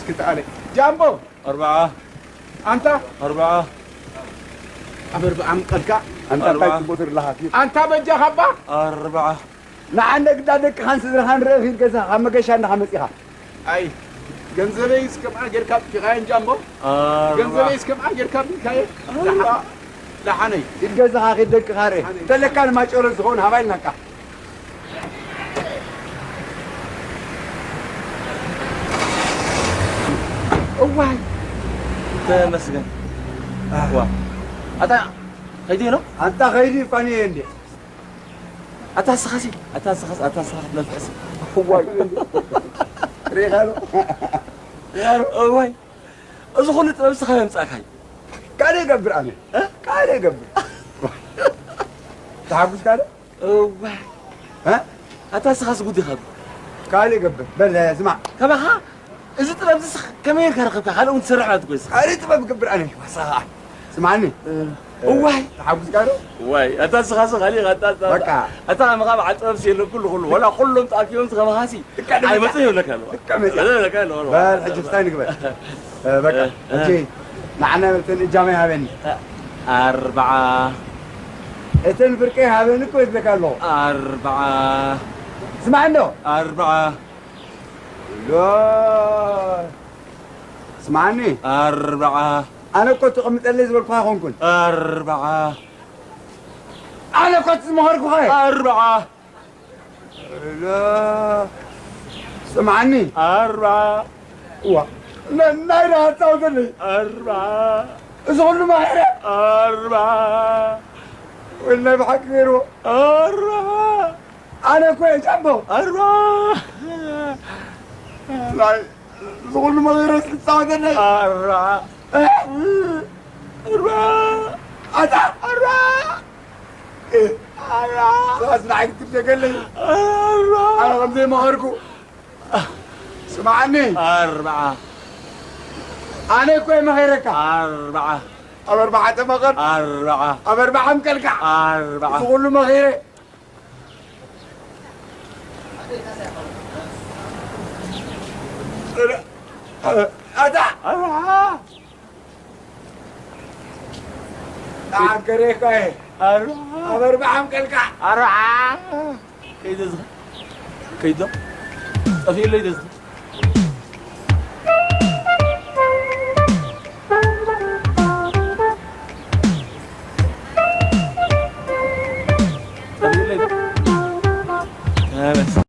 ክተኣለ ጃምቦ ኣርብዓ ኣንታ ኣርብዓ ኣበርብዓም ቀልካ ኣንታ እንታይ ኣርብዓ። ጽቡቅ ትርላሃት ኣንታ በጃ ካባ ኣርብዓ ንዓነ ግዳ ደቅኻን ስድራኻን ርእ ኺድ ገዛ ካብ መገሻ እንዳኻ መጺኻ ኣይ ገንዘበይ እስከምዓ ጌርካ ቢልካየን ጃምቦ ኣርብዓ ገንዘበይ እስከምዓ ጌርካ ቢልካየ ኣርብዓ ላሓነይ ኢድ ገዛኻ ኺድ ደቅኻ ርእ ተለካ ንማጨሎ ዝኸውን ሃባይ ናካ እዋይ ተመስገን ዋ ኣታ ከይዲ ነው ኣንታ ኸይዲ ፋኒ እንዴ ኣታ ስኻሲ ኣታ ስኻስ ኣታ ስኻ ክትነፍሕስ እዋይ ሪኻሎ ሪኻሎ እዋይ እዚ ኩሉ ጥበብ ስኻ የምጻእካይ ካልእ ይገብር ኣነ ካልእ ይገብር ተሓጉስካ ዶ እዋ ኣታ ስኻስ ጉድ ኢኻ ካልእ ይገብር በል ስማዕ ከማኻ እዚ ጥበብ እዚ ከመይ ኢልካ ረኸብካ ካልእ እውን ትሰርሕ ማለት እኮ እዚ ካልእ ጥበብ ይገብር ኣነ ዋሳ ከዓ ስማዕኒ እዋይ ተሓጉስካ ዶ እዋይ ኣታ ስኻስ ካሊእ ኣታ በቃ ኣታ ምኻ በዓል ጥበብ የለን ኩሉ ኩሉ ወላ ኩሎም ተኣኪቦም ከማኻሲ ኣይመጽእ ይብለካ ኣለዋ ይብለካ ኣለዋ በል ሕጂ ፍታይ ንግበር በቃ ሕጂ ንዓና መብተን እጃመ ይሃበኒ ኣርብዓ እተን ፍርቀ ይሃበኒ እኮ ይብለካ ኣለኹ ኣርብዓ ስማዕ እንዶ ኣርብዓ ሎ ስማዕኒ ኣርብዓ ኣነ እኮ ትቕምጠለይ ዝበልኩኻ ኣይኮንኩን ኣርብዓ ኣነ እኮ ትዝመኸርኩኻ ኣርብዓ ስምዓኒ ኣርባ እዋ ናይ ዳሃታውተኒ ኣርባ እዚ ኩሉ ማሕረ ኣርባ ወይ ናይ ብሓቂ ገይርዎ ኣርባ ኣነ እኮ እየ ጃምቦ ኣርባ ናይ እዚ ኩሉ መቐይሮ ዝፃወተኒ ኣርባ ኣርባ ኣታ ኣርባ ኣስማዕ ክትደገለይ ኣነ ከም ዘይመኸርኩ ስምዓኒ ኣርብዓ ኣነ እኮ የመኸረካ ኣርብዓ ኣብ ኣርብዓ ተመኸር ኣርብዓ ኣብ ኣርብዓ ምቀልካ ኣርብዓ እዚ ኩሉ መኸረ ኣታ ኣርብዓ ኣንከሬካዬ ኣርብዓ ኣብ ኣርብዓ ምቀልካ ኣርብዓ ከይደ ዝኸ ከይዶ ጠፊእለይ ደ ዝኸ